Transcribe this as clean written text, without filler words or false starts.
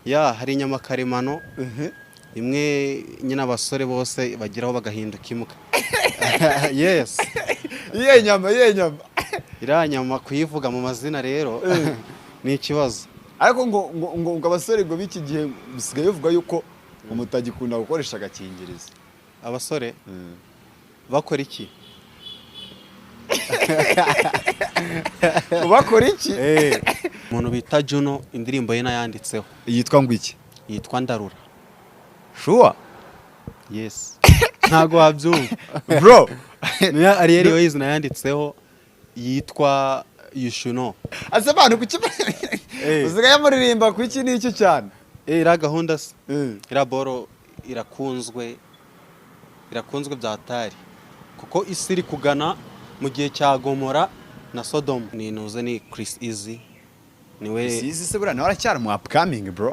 Ya, hari inyama karemano imwe nyine abasore bose bageraho bagahinduka imbwa, yes. Iyihe nyama? Iyihe nyama? Iriya nyama kuyivuga mu mazina rero ni ikibazo. Ariko ngo abasore ngo b'iki gihe bisigaye bivuga yuko ngo mutagikunda gukoresha agakingirizo. Abasore bakora iki? Bakora iki? Umuntu bita Juno, indirimbo ye nayanditseho. Yitwa ngo iki? Yitwa Ndarura. Sure? Yes, ntago wabyumva. Bro. Niyo Ariel Ways nayanditseho, yitwa You Should Know. Ase abantu kuki usigaye muririmba ku iki n'iki cyane? Iriya gahunda se, iriya boro irakunzwe, irakunzwe byatari, kuko isi iri kugana mu gihe cya Gomora na Sodomu. Ni nuze, ni Chris Easy niwe. Sizi se buriya nawe aracyari mu upcoming, bro.